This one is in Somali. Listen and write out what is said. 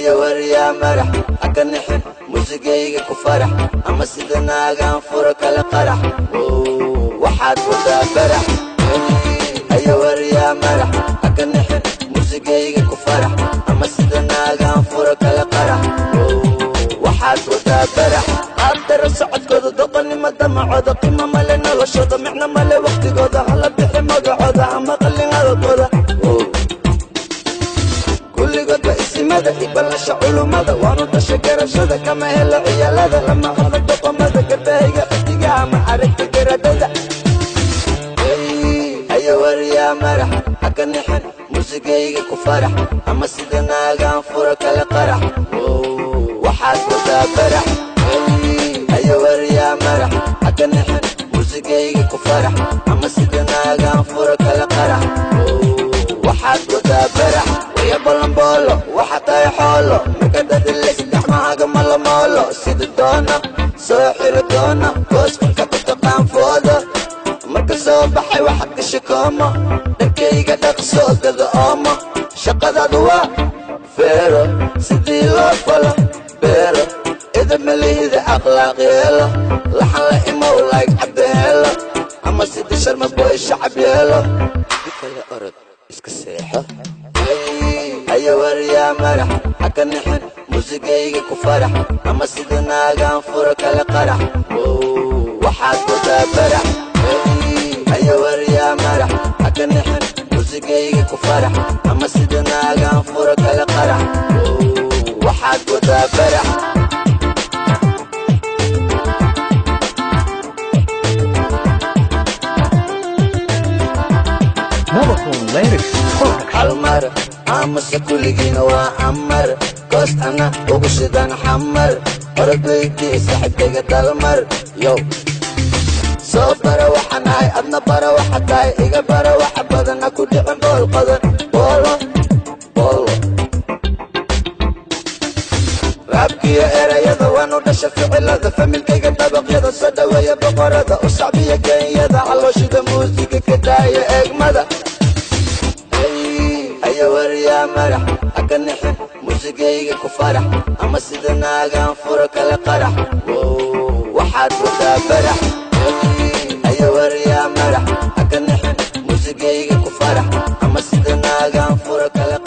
Ayo waryaa marax haka nixin muusigayga ku farax ama sida naagaan furo kala qarax waxaad wadaa barax ayo waryaa marax haka nixin muusigayga ku farax ama sida naagaan furo kala qarax waxaad wadaa barax qaabdaro socodkooda doqonnimo damacooda qiimo male noloshooda micno male waqtigooda hala bixi magacooda ama qalin hadalkooda kulligoodba isimada ibalasha culumada waanu dhasha garashada kama helo ciyaalada lama hadla doqomada garbahayga xidiga ama aragta garadada ayo waryaa marax haka nixin muusigayga ku farax ama sida naagaan furo kala qarax waxaad wadaa barax ayo waryaa marax haka nixin muusigayga ku farax ama sida naagaan furo kala qarax waxaad wadaa barax waya bolomboolo waxa tahay xoolo markadadileysa gacmahaaga malamoolo sida doona soo xiro doona gooskanka ku taqaan fooda marka soo baxay waxaad gasha koomo dharkayga dhaqsoo gada oomo shaqadaadu waa feero sidii loo falo beero ida malihida akhlaaq yeelo laxan la imow layg cabbeelo ama sida sharma boy shacab yeelo kale orod iska seexo ayo waryaa marax haka nixin muusigayga ku farax ama sida naagaan furo kala qarax waxaad wadaa barax ayo waryaa marax haka nixin muusigayga ku farax ama sida naagaan furo kala qarax waxaad wadaa barax halmar amase kulligiina waa amar goos ana ugu shidan xamar orodweydii saaxiibkayga dalmar yow soo bara waxaan ahay adna bara waxa tahay iga bara waxa badan ha ku dhicin bool qodan boolo boolo raabkiyo erayada waanu dhasha ficilada familkayga dabaqyada soo dhaweeya boqorada u sacbiya kenyada calooshida muusiga ka daaya eegmada ayo waryaa marax haka nixin muusigayga ku farax ama sida naagaan furo kala qarax waxaad wadaa barax ayo waryaa marax haka nixin muusigayga ku farax ama sida naagaan furo kala